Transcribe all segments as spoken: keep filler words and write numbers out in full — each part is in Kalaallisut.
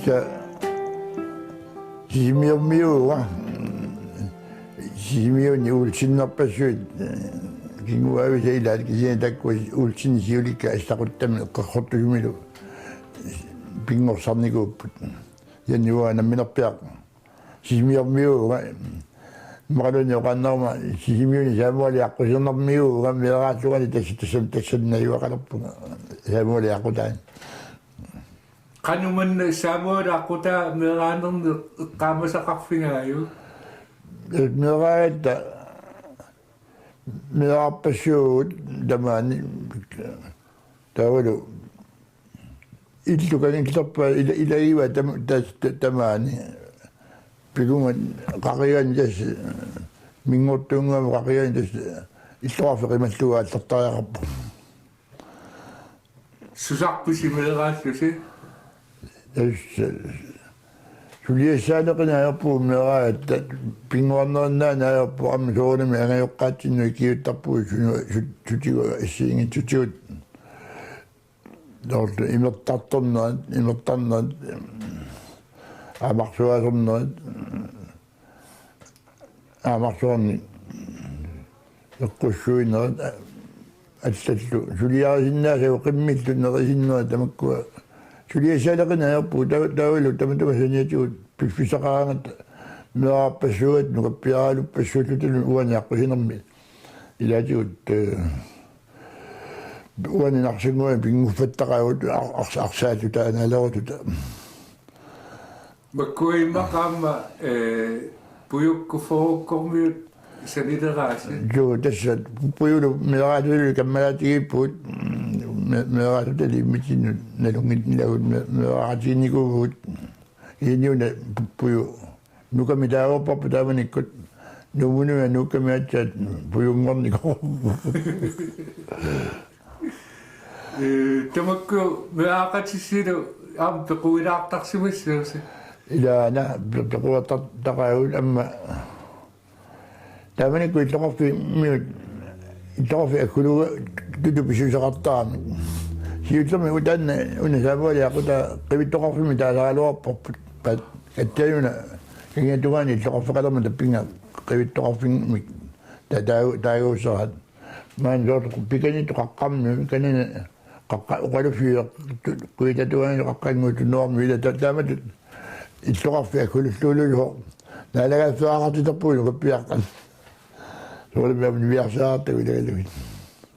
Tassa Sisimiormiuuvoq. Sisimiuni Olsenerpassuit, kinguaavisa ilaat kisianni taakku Olsenip siulikka assaquttamik eqqartortumilu pinngorsarnikuupput. Janni uanga namminerpiaq Sisimiormiuuvunga. Immaqaluunniit oqaannaruma Sisimiuni Samueli aqqusinermiuuvunga, meeraallungali tassa, tassa, tassani najugaqalerpunga Samueli aqqutaani. Qanoq manna Samueli aqqutaa meeraanerni eqqaamasaqarfigaajuk? Meeraagatta meeraarpassuugut tamaani, taavalu illukanngillerpaat ila-, ilagivaat tam-, tas-, ta-, tamaani. Pikunga qaqiani tassa minngortuunngimmat qaqiani tassa illoqarfik qimallugu aallartariaqarpoq. Susarpisi meeraallusi? Tassa suliassaaleqineq ajorpugut meeraagatta, pinnguarnerinnaaneq ajorpugut, aamma soorunami angajoqqaatsinnut ikiuuttarpugut sunu-, su-, sutigut assigiinngitsutigut. Taavalu imertartornerat, imertarnerat, amarsuaasornerat, amarsuarnik eqqussuinerat, allallu suliarisinnaasagut, qimmillu nerisinnerat, tamakkua suliassaaleqineq ajorpugut. Taa-, taavalu tamatuma saniatigut piffissaqaraangatta meeraarpassuugatta nukappiaraaluppassuullutalu uani aqqusinermi. Ilaatigut, eh, uani Narsannguani pinnguffattaqaagut ar-, ars-, arsaalluta anaalerutut. Makkua immaqa aamma, eh, pujukkut fyrrekkormiut sanileraasi? Joo, tassa pujullu meeraallutalu kammalaatigiippugut, mm, me-, meeraallutalu immitsinnut nalunngitsunik me-, meeraaqatigiinnikuuvugut. Inuuna pu-, puju-, Nuukkamik taaguupparput taamanikkut, Nuummunut Nuukkamik aatsaat pujunngornikoq. Eh, tamakku meeraaqatissilu aamma pequilaartarsimassuusi? Ilaana pe-, pequartartaqaagut aamma. Taamanikkut illoqarfimmiut, illoqarfik aggulugu tutut pisuusaqartaramik. Siullermik utaanna una Samueli aqqutaa qivittoqarfimmik taasaraluarparput. Paat atsiaq una kangiatungaani illoqarfeqalermat tappinga qivittoqarfimmik ta-, taa-, taaguusseraat. Maani soorlu pikaniittut qaqqammiut, kanani qaqqa-, oqaluffiup tu-, kuitatungaani qaqqannguup tunuarmiut, ila ta-, taamatut illoqarfik aggululluullugu naalagaaffeqartittarpugut nukappiaqqat. Soorlu aamma niviarsiarartagut ilagalugit.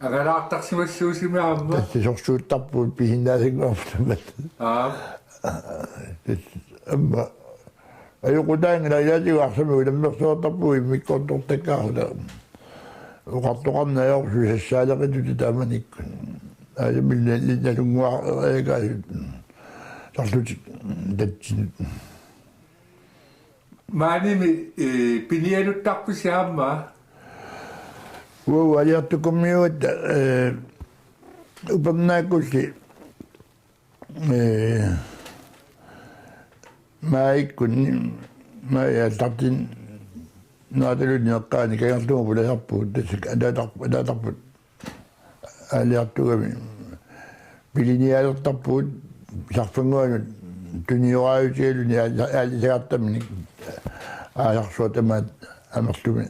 Angalaartarsimassuusimi aamma? Tassa sorsuuttarpugut pisinnaasannguamik tamatta. Aap. Tassa aamma ajoqutaanngilaq, ilaatigut arsamik ulammersuartarpugut immikkoortortakkaarluta. Oqartoqarneq ajorput susassaaleqitut taamanikkut. Aasamillu nalunnguariakaasut sarlutik tatsinut. Maanimi, eh, pinialuttarpisi aamma? Uagut aaliartukkummiuugatta, eh, upernaakkulli, eh, maajikkut, maajip aallartinneratalu nipeqqaani kangerlummut pulasarpugut, tassa ataatar-, ataatarput aaliartugami piliniaalertarpugut, sarfannguanut tunioraajutigaluni aal-, aalisagartaminik aasarsuaq tamaat amerlumi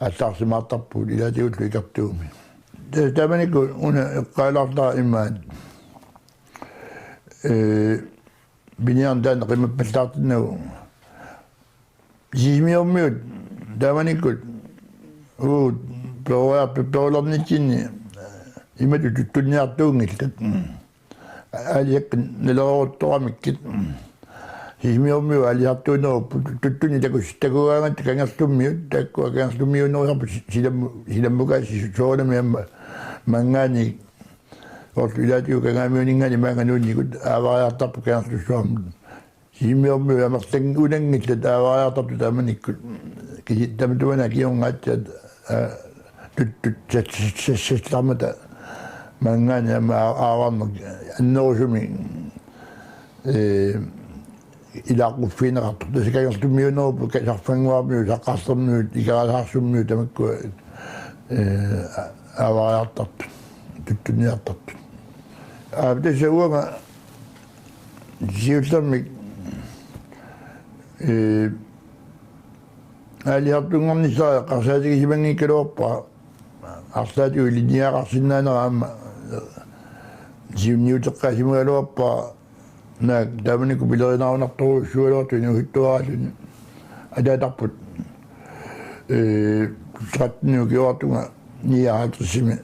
aallaarsimaartarpugut ilaatigullu ikertuumi. Ta-, taamanikkut una eqqaalaartara imaat, ee, piniarneq taanna qimappallaartinnagu. Sisimiormiut taamanikkut uagut peroriarput perulernitsinni imatut tuttunniartuunngillat. Aalisakkat nalereruttoramikkit. Sisimiormiut aalisartuunerupput tuttunik takus-, takugaangatta kangerlummiut, taakkua kangerlummiuunnerusarput si-, silammu-, silammukaasut soorunami aamma manngaanniit. Soorlu ilaatigut Kangaamiuninngaanniit maanga nuunnikut aavariartarput kangerlussuarmut. Sisimiormiut amerlangit unanngillat aavariartartut taamanikkut. Kisi-, tamatuma kingorna aatsaat, aa, tut-, tut-, sas-, sas-, sassaarmata manngaanniit aamma aa-, aavarneq annerusumik, ee, ilaaqqufigineqartoq. Tassa kangerlummiuunnerupput ka-, sarfannguarmiut, saqqarlermiut, ikerasaarsummiut tamakkua, ee, a-, aavariartartut, tuttunniartartut. Aa, tassa uanga siullermik, ee, aalisartunngornissara eqqarsaatigisimanngikkaluarpara, arlaatigut ilinniagaqarsinnaanera aamma siunniuteqqaasimagaluarpara, naak taamanikkut pilerinarunartorujussuugaluartut inuusuttuaraalluni. Ataatarput, ee, tretten ukioqartunga nioghalvtredsimi,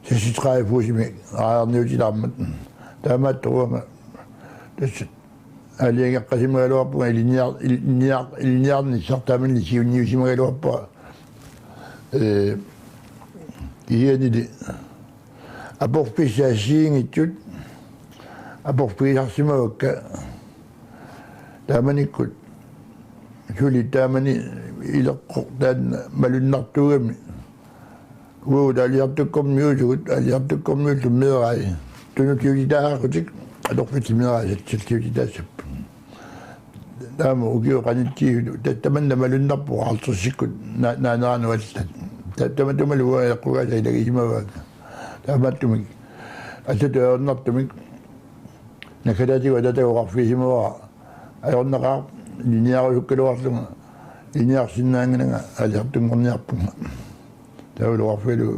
seksogtredive fodsimi raajarniutilaarmat. Taamaattoq uanga tassa aalajangeqqasimagaluarpunga ilinniar-, ilinniar-, ilinniarnissaq, taamani siunniusimagaluarpara. Ee, kisiannili aporfissat assigiinngitsut aporfigisarsimavakka taamanikkut, suli taamani ileqqoq taanna malunnartuugami. Uagut aalisartukkormiuusugut, aalisartukkormiullu meerai. Tunut siutitaasarlutik atorfillit meerai sat-, salliutitaassapput. Taama ukiut qanittut ta-, tamanna malunnarpoq halvtredsikkut na-, naaneranut allat. Ta-, tamatumalu uanga eqqugaasa ilagisimavaanga. Taamaattumik allatut ajornartumik naggataatigut ataataga oqarfigisimavara: Ajornaqaaq, ilinniarusukkaluarlunga ilinniarsinnaannginnanga aalisartunngorniarpunga. Taavalu oqarfigalugu: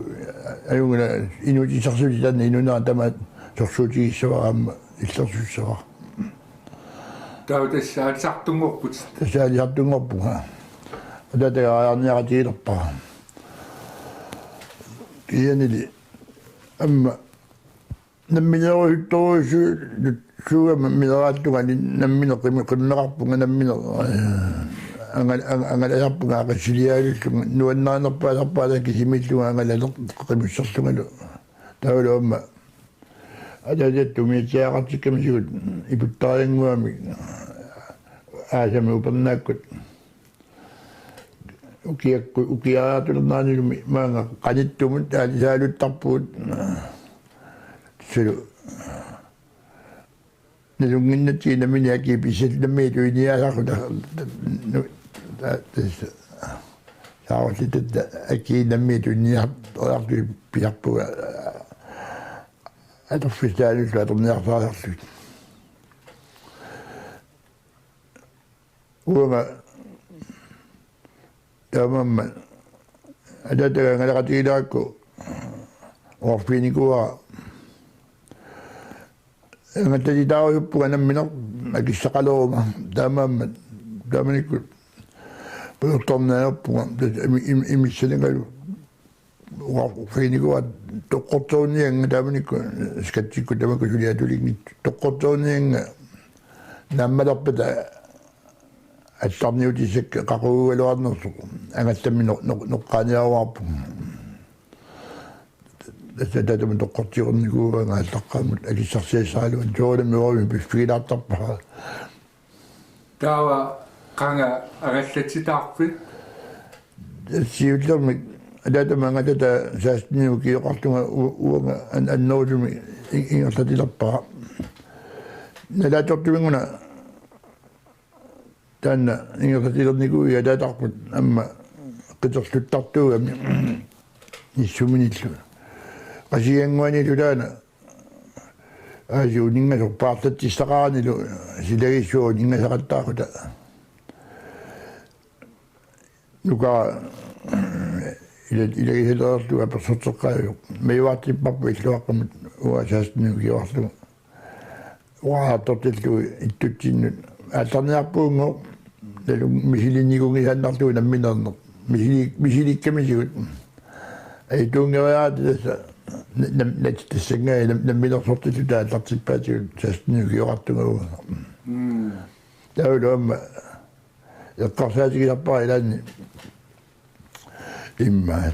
Ajunngilaq, inuutissarsiutit taanna inuunera tamaat sorsuutigissavara aamma illersussavara. Taava tassa aalisartunngorputit? Tassa aalisartunngorpunga. Ataataga raajarniaqatigilerpara. Kisiannili aamma namminerusuttorujussuugama mineraallungali nammineq qimi-, qimmeqarpunga, nammineq, ee, angal-, ang-, angalasarpunga aqassiliaalullunga, nuannarinerpaasarpara kisimiillunga angalaleq qimusserlungalu. Taavalu aamma ataatatta umiatsiaqartikkamisigut iputtariannguamik aasami upernaakkut. Ukiakku-, ukiariartulerneranilumi maanga qanittumut aalisaaluttarpugut. Sulu nalunnginnatsigit nammineq akii pissat nammineq tuniniaasarluta, ta-, nu-, ta-, tassa saarullittatta akii nammineq tuniniaasarluta pisarpunga atorfissaanik atorniarsarisarlugit. Uanga taamaammat ataataga angalaqatigilerakku oqarfiginikuuara: Angallatitaarusuppunga nammineq akissaqaleruma. Taamaammat taamanikkut pujortarneq ajorpunga, tassa imi-, imi-, imissalingalu oqarfiginikuuara toqqorteruniannga taamanikkut, skatsikkut tamakku suli atulinngitsut, toqqorteruniannga naammalerpata allarniutissakka qaqugugaluarnersoq angallammi no-, no-, noqqaaniarumaarpunga. Tassa taama toqqortigoornikuuara allaqqammut akissarsiassaraluarlunga, soorunami uagut piffigilaartarpara. Taava qanga angallatitaarpit? Siullermik ataatama angalataa seksten ukioqarlunga u-, uanga an-, annerusumik i-, ingerlatilerpara. Nalaatsortuinnguna taanna ingerlatilernikuuiga ataatarput aamma qiterluttartuugami nissuminillu. Qasigiannguanilu taanna aasiit uninngasorpaartatsissaqaranilu silagissuaq uninngasaqattaarluta. Nukara ila-, ilagisalereerlugu apersorteqqaajuvoq. Majuartipparput illuaqqamut uanga seksten ukioqarlunga. Uanga atortillugu ittutsinnut aallarniarpugunngooq, nalun misilinnikuunngisaannarlugu nammineerneq. Misili-, misilikkamisigut. Ajunngeriaratta tassa na-, nam-, nat-, tassanngaanniit nam-, namminersortilluta aallartippaatigut seksten ukioqartunga uanga. Mm. Taavalu aamma eqqarsaatigisarpara ilaanni immaqa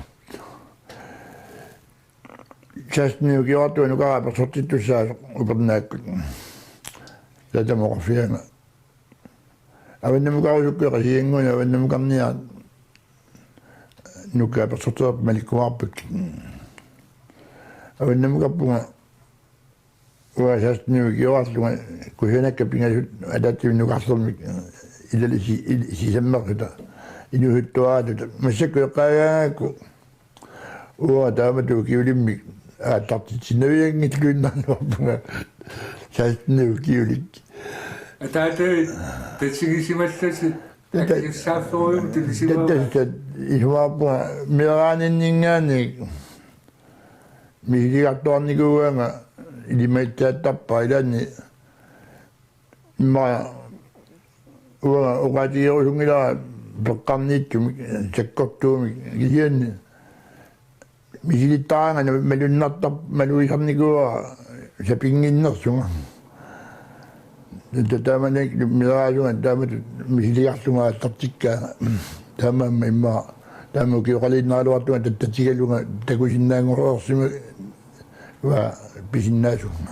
seksten ukioqartunga nukara apersortittussaasoq upernaakkut. Taatama oqarfigaanga: Avannamukarusukkuit Qasigiannguani, avannamukarniarit, nukap apersortereerpat malikkumaarpakkit. Avannamukarpunga uanga seksten ukioqarlunga, kusanakka pingasut ataatsimik nukarlermik ilali si-, il-, sisammerluta inuusuttuaraluta. Massakkut eqqaagaangakku uanga taamatut ukiulimmik aallartitsinnavianngilluinnarluarpunga. Seksten ukiulik. Ataatavit tatigisimallusi. Tata- Akisussaafferujummik tunisimaga. Tatastat isumaarpunga meeraaninninngaanniit misiligartuarnikuugaanga ilimagissaattarpaa ilaanni immaqa uanga oqaatigerusunngilara peqqarniitsumik sakkortuumik kisianni misilittaraangama malunnartar- malugisarnikuuara sapinnginnersunga. Taava taamani meeraasunga taamatut misiligarlunga aallartikkaanga. Taamaammat immaqa taama ukioqaliinnaraluartunga tattatigalunga takusinnaanngorsimavara pisinnaasunga.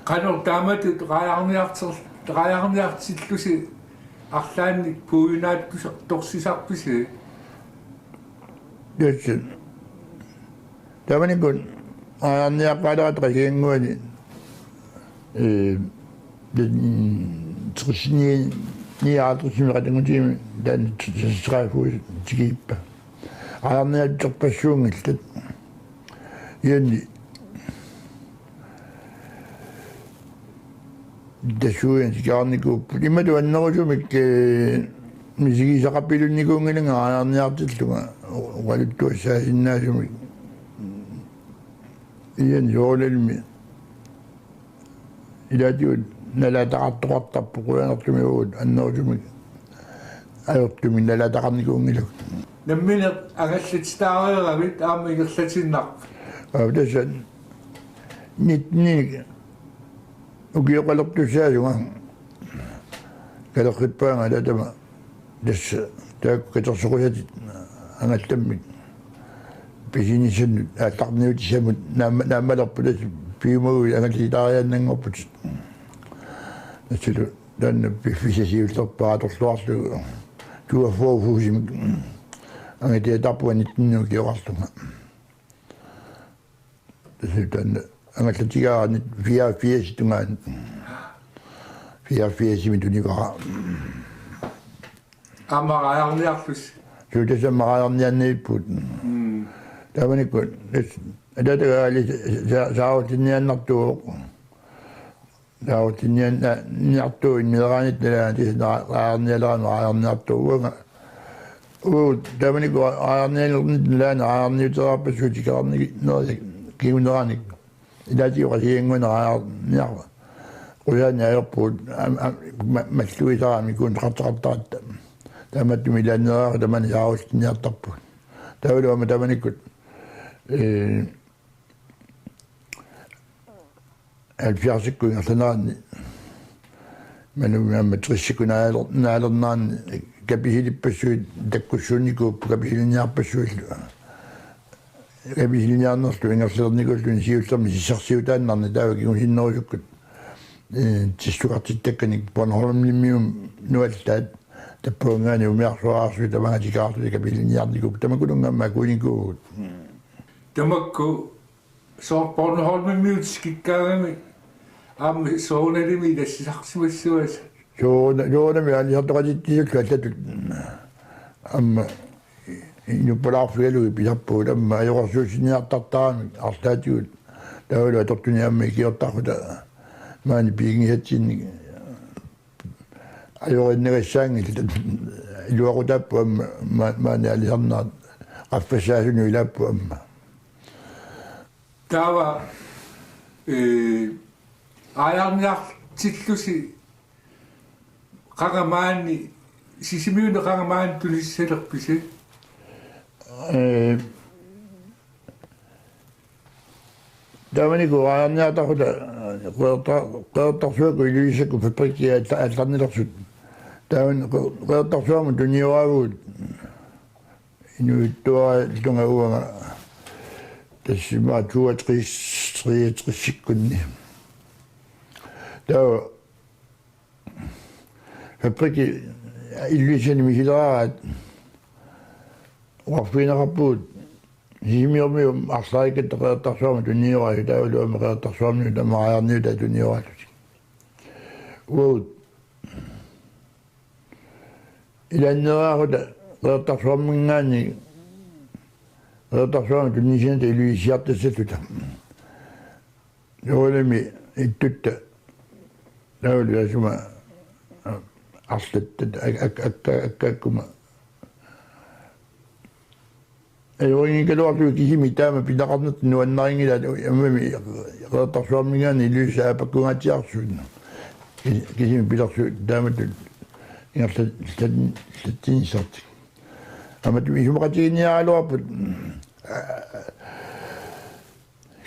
Qanoq taamatut raajarniarter- raajarniartillusi arlaannik puiunaattusorsisarpisi? Tassa. Taamanikkut raajarniaqqaaleqaat qasiannguani, ee, den tresini nioghalvtredsimi qatanngutimi taanna seksogtredive tikiippa. Raajarniartorpassuunngillat. Ianni tassuuginnaq tikaarnikuupput. Imatut annerusumik, ee, misigisaqapilunnikuunngilanga raajarniartillunga oqaluttuassaasinnaasumik. Ianni soorunalimi ilaatigut nalaataqartoqartarpoq qujanartumik uagut annerusumik ajortumik nalaataqarnikuunngilagut. Nammineq angallatitaareeravit aamma ingerlatiinnarpit? Aa, tassa nittenik ukioqalertussaasunga kalerrippaanga taatama tassa taakku katersoqqusatit angallammik pisinissannut aallarniutissamut naamma- naammalerput tassa piumaguit angallatitaariaannanngorputit. Tassami taanna piffissaq siullerpaaq atorluarlugu tuaffoofuusimik angatiatarpunga nittenik ukioqarlunga. Tassa taanna angallattigaara fireogfirsip tungaanut. Fireogfirsimi tunivara. Aamma raajarniarlusi? Suu, tassa aamma raajarniarniarpugut. Mm. Taamanikkut tassa ataataga aali sa- sa- saarullinniaannartuuvoq. Saarullinniaanna- niartuuvoq meeraanitta nalaani tassa raajarnialerama raajarniartuuvoq uanga. Uagut taamanikkut raajarnialernitta nalaani raajarniutereerpassuit tikaarnikuunerit kinguneranik. Ilaatigut qasiannguani raajarniarpugut. Qujanaq ajorpugut am- am- ma- malluisaramik kuntraqartaratta. Taamaattumik ilaanneeriarutta maani saarullinniartarpugut. Taavalu aamma taamanikkut, ee, halvfjerdsikkut ingerlaneranni. Maanna aamma tressikkut naaler- naalerneranni kapisilippassuit takkussuunnikuupput kapisiliniarpassuillu. Kapisiliniarnerlu ingerlalernikuulluni siullermik sissarsiutaannarni taava kingusinnerusukkut, ee, tissukartittakkanik Bornholmimiunut nuallaat tappaanngaanniit umiarsuaraarsui tamaanga tikaarlutik kapisiliniarnikuupput tamakkununnga aamma akuunikuuvugut. Tamakku soorlu Bornholmimiut tikikkaangamik aamma soorunalimi ilassisarsimassavasi? Sooruna- soorunami aalisartoqatitsisullu allatut aamma inuppalaarfigalugit pisarpugut aamma ajoqersuussiniartartaramik arlaatigut taavalu atortunik aamma ikiortarluta maani piginngisatsinnik ajoriinnagassaanngillat iluaqutaapput aamma ma- maani aalisarnerat qaffassaasunik ilaapput aamma. Taava, ee, raajarniartillusi qanga maani, Sisimiuni qanga maani tunissalerpisi? Ee, taamanikkut raajarniartarluta Qeqerta- Qeqertarsuakkut Ilulissakku fabrikki aalla- aallarnilersut. Taamani Qe- Qeqertarsuarmut tunioraavugut inuittuaraalluta uanga tassa immaqa toogtres treogtres-ikkunni. Taava fabrikki Ilulissani misileraat oqarfigineqarpugut Sisimiormiut arlalikkat Qeqertarsuarmut tunioraapput taavalu aamma Qeqertarsuarmiut aamma raajarniutai tunioraallutik. Uagut ilaanneeriarutta Qeqertarsuarminngaanniit Qeqertarsuarmut tunisianata Ilulissiartassalluta. Soorunami ittutta, taavalu asuma, a-, arlatta, ak-, ak-, akka-, akkaakkuma. Ajorinngikkaluarlugu kisimi taama pineqarnertut nuannarinngilaat, ammami Qeqertarsuarminngaanniit Ilulissat aappakkuungaatsiarsuit. Ki-, kisimi pilersuut taamatut ingerlat-, lat-, latsinissartik. Aamma isumaqatigiinniaraluarput, aa,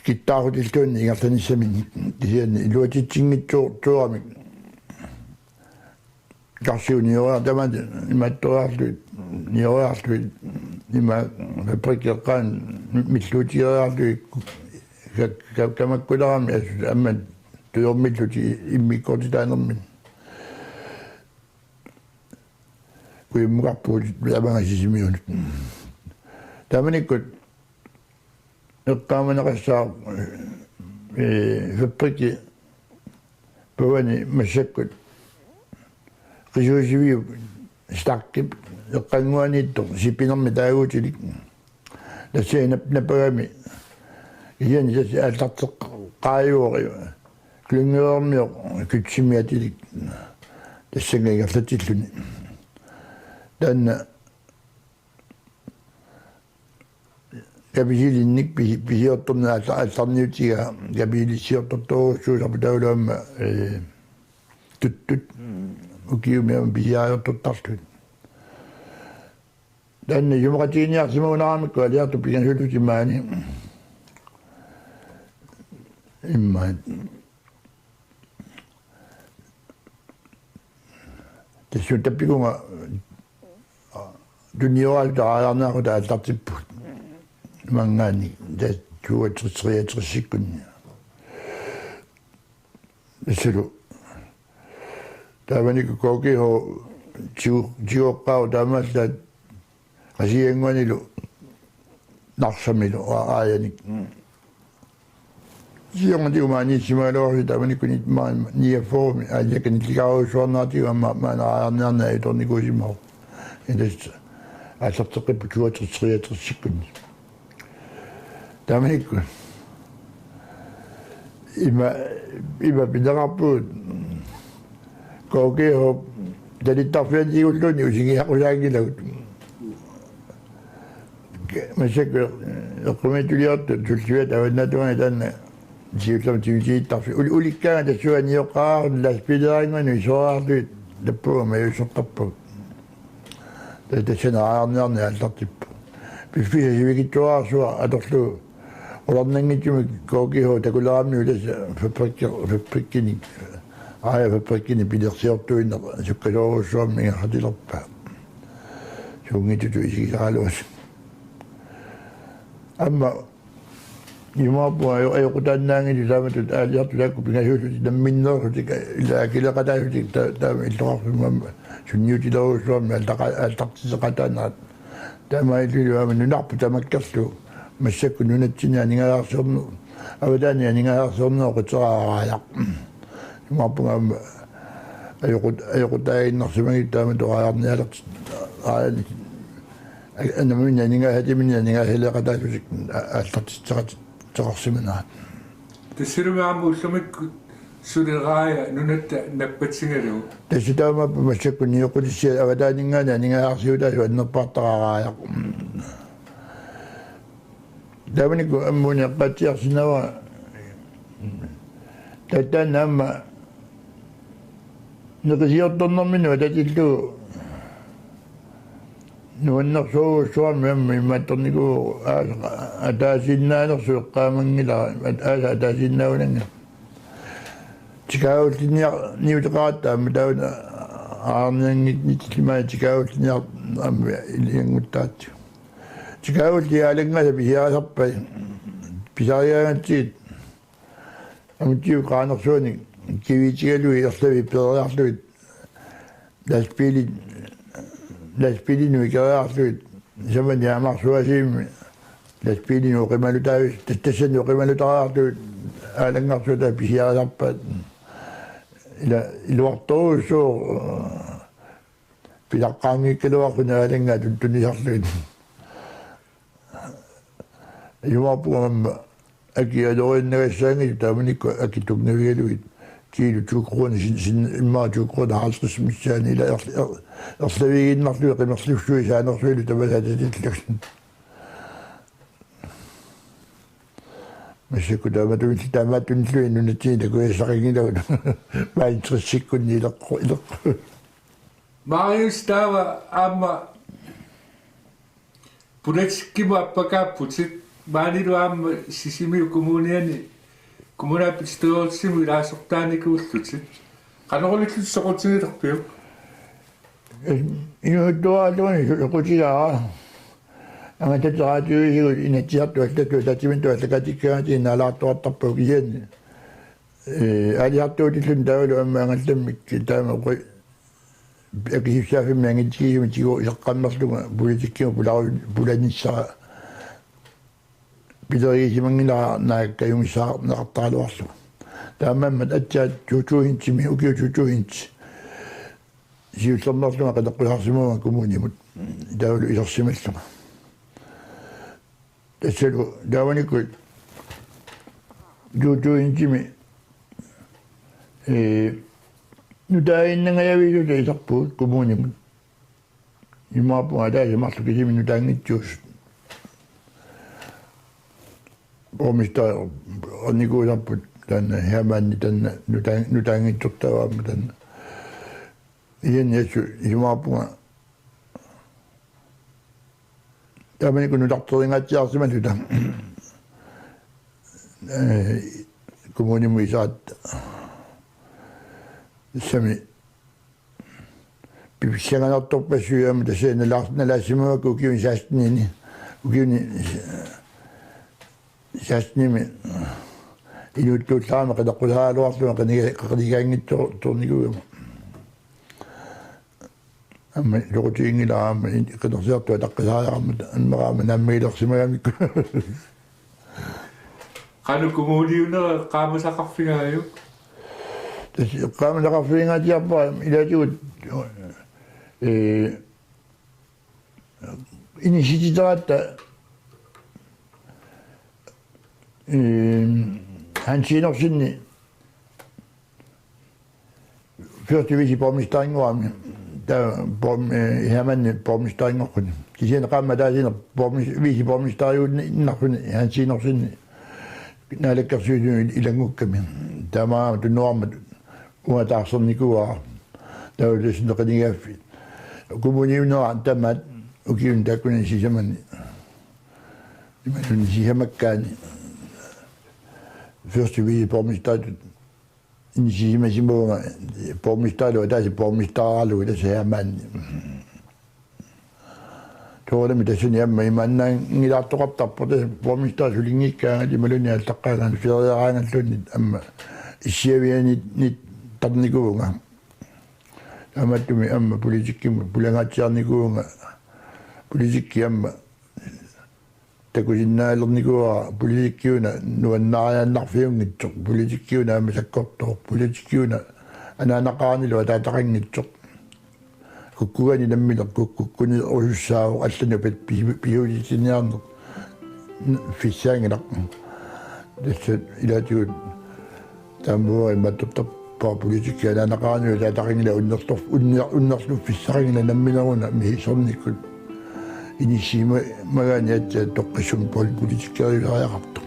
kittaarutilluunniit ingerlanissaminnik, kisianni iluatsitsinngitsoortuuramik. Karsiu nioriar-, tamaat imaattoriarlugit, nioriarlugit, ima fabrikki eqqaani mi-, milluutigeriarlugit, ka-, ka-, kamakkulerami assut aamma tujormillutik immikkoortitaanermini. Kujammukarpugut Tamangasisimiunut. Taamanikkut eqqaamaneqassaaq, ee, fabrikki pavani massakkut qisuusiviup Starkip eqqannguaniittoq sipinermi taaguutilik. Tassa nap-, napagami. Kisianni tassa aallarteqqaajuvoq klyngermioq kytsimi atilik. Tassannga ingerlatsilluni. Taanna kapisilinnik pisi-, pisiortorneq aalla-, aallarniutigaa kapilissiortortorujussuusarput taavalu aamma, ee, tuttut ukiumi aamma pisiariortortarlugit. Taanna isumaqatigiinniarsimagunaramikkit aliartut pingasullutik maani. Immaqa. Tassunga tappikunga tunioraasut raajarniarluta aallartippugut. Maanngaanniit tassa toogtres treogtres-ikkunni. Tassalu. Taamanikkut K G H tigu-, tigoqqaarput taamaallaat Qasigiannguanilu Narsamilu aa-, aajanik. Siornatigut maaniissimagaluarluta taamanikkut nit-, ma-, niogfyrremi aalakka nillikaarusuarneratigut aamma maani raajarniarneq ajutoornikuusimavoq. Tassa aallarteqqipput toogtres treogtres-ikkunni. Taamanikkut. Ima, ima pineqarpugut K G H talittarfianni tigulluunniit usingiaqusaanngilagut. Massakkut eqqumiitsuliortut tulliat avannaatungaani taanna siullermik timitiittarfik. Ul-, ulikkaanga tassunga nioqqaarluni lastbiilerinnguanut isoraarlugit tappavut majuussortarpagut. Ta-, tassani raajarniarneq aallartippoq. Piffissaq sivikitsuararsuaq atorlugu qularnanngitsumik K G H takulerammigut tassa fabrikki-, fabrikkinik, raajafabrikkinik pilersiortuineq sukkasoorujussuarmik ingerlatilerpaa. Suunngitsutut isigisaraluarluni. Aamma imaappoq ajo-, ajoqutaannaanngitsut taamatut aaliartut taakku pingasuullutik namminneerlutik ilaa akileeqataasutik ta-, taama illoqarfimmi aamma sunniutilerujussuarmik aallarqa-, aallartitseqataanerat. Taamaalillunilu aamma nunarput tamakkerlugu massakkut nunatsinni aningaasarsiorneq, avataani aningaasarsiorneq oqitseqaarajaq. Imaappunga aamma ajoqut-, ajoqutaaginnarsimanngitsut taamatut raajarnialertit, raajani-, namminneq aningaasatiminnik aningaasaliaqataasutik a-, aallartitseqatit-, -teqarsimanerat. Tassalumi aamma ullumikkut suli raaja nunatta nappatsigalugu. Tassa taamaappoq massakkut nioqqutissiat avataaninngaanniit aningaasarsiutaasut annerpaartaraarajaq. Taamanikkut aamma una eqqaatsiarsinnaavat taanna aamma neqisiortornerminut atatillugu nuannersorujussuarmik aamma imaattornikuuvoq aasaq ataasiinnaanersoq eqqaamanngilara, at-, aasaq ataasiinnaagunanngilaq. Tikaagullinniar-, -niuteqaratta aamma taanna raajarnianngitsillugu maani tikaagullinniar-, aamma iliannguttaratsigu. Tikaagullit aalanngaasat pisiarisarpai. Pisariagatsigit. Amutsigut qaanersuanik kiviitigalugit erlavit peeriarlugit lastbiili-, lastbiilinut ikeriarlugit samani amarsuasivimmi lastbiilinut oqimalutaavis-, tas-, tassani oqimalutariarlugit aalanngarsuata pisiarisarpaat. Ila iluartorujussuuvoq pilaqqaanngikkaluarluni aalanngaat tun-, tunisarlugit. Iluarpunga aamma Aki ajorinnagassaanngilaq taamanikkut aki tunngavigalugit kiilu to kroner sin, sin immaqa to kroner halvtreds missaani ila er-, er-, erlaviiginnarlugit qimerlussui saanersuilu tamaasa tatillugit. Massakkut taamaattumillu, taamaattumillu nunatsinni takusassaqanngilagut maani tressikkunni ileqqu-, ileqqu-. Marius, taava aamma politikkikkut appakaapputit, maanilu aamma Sisimiut kommuniani, kommunalbestyrelsimut ilaasortaanikuullutit. Qanoq ilillutit soqutigilerpiuk? Inuuttuaraalluunniit soqutigaara. Angallatit raatiuisigut Inatsisartut allatut ataatsimut allakatikkaangatit naalaartuartarpagut kisianni. Ee, aalisartuutilluni taavalu aamma angallammik taama qu-, akisussaaffimmi angitsigisumik tigusaqqammerlunga politikkikkut pularu-, pulanissara pilerigisimanngilara naak kajumissaarneqartaraluarlunga. Taamaammat aatsaat to tusindimi, ukiut to tusind siullermeerlunga qineqqusaarsimavunga kommunimut. Taavalu isersimallunga. Tassalu taamanikkut to tusindimi, ee, nutaaginnangajaviusut iserpugut kommunimut. Imaappoq ataaseq marluk kisimi nutaanngitsuusut. Borgmesteri ornikuusarput taanna Hermanni taanna nutaan-, nutaanngitsortaa aamma taanna. Ian Jesu imaappunga. Taamanikkut nutarterinngatsiarsimalluta. Ee, kommunimut isaat sami pipissanganartorpassuit aamma tassa nalaar-, nalaassimavakka ukiuni sekstenini. Ukiuni sekstenimi inuuttuullaarama qineqqusaaraluarlunga qiniga-, qinigaanngitsoornikuugama. Aamma soqutiginngilara aamma in-, qinersiartut ataqqisariaqarmata ammaraama naammagilersimagamikku. Qanoq kommuniunera eqqaamasaqarfigaajuk? Tassa eqqaamasaqarfiginngaatsiarpara ilaatigut, ee, inissititaratta, ee, Hans Enoksenip første viceborgmesterinngorami, taava borg-, ee, Hermanni borgmesterinngorput. Kisianni qaammat ataasiinnaq borgmes-, viceborgmesteriuinnarput Hans Enoksen Naalakkersuisuni ilanngukkami. Taamaammat tunuarmat uanga taarsernikuuara. Taava tassa qinigaaffik. Kommuniunera tamaat ukiuni taakkunani sisamani. Imaluunniit sisamakkaani. Første viceborgmesteritut inissisimasimavunga borgmesterilu ataaseq borgmesteriaralugu tassa Hermanni. Soorunami tassani aamma imaannaanngilaartoqartarpoq tassa borgmesteri sulinngikkaangat imaluunniit aallaqqaagaangat feriaraangalluunniit aamma issiavianit-, nittarnikuuvunga. Taamaattumik aamma politikkimut pulangaatsiarnikuuvunga politikki aamma takusinnaalernikuuara politikkiuna nuannaariaannarfiunngitsoq, politikkiuna aamma sakkortooq, politikkiuna anaanaqaranilu ataataqanngitsoq. Kukkugani nammineq kukkunerusussaavoq allanut pisuutitsiniarneq fissaanngilaq. Tassa ilaatigut taamaammat imaattortarpara politikki anaanaqaranilu ataataqanngilaq unnerlor-, unner-, unnerluffissaqanngilaq nammineruna misissornikkut. Inissisimagaanni aatsaat toqqissumik pol-, politikkeriusariaqartoq.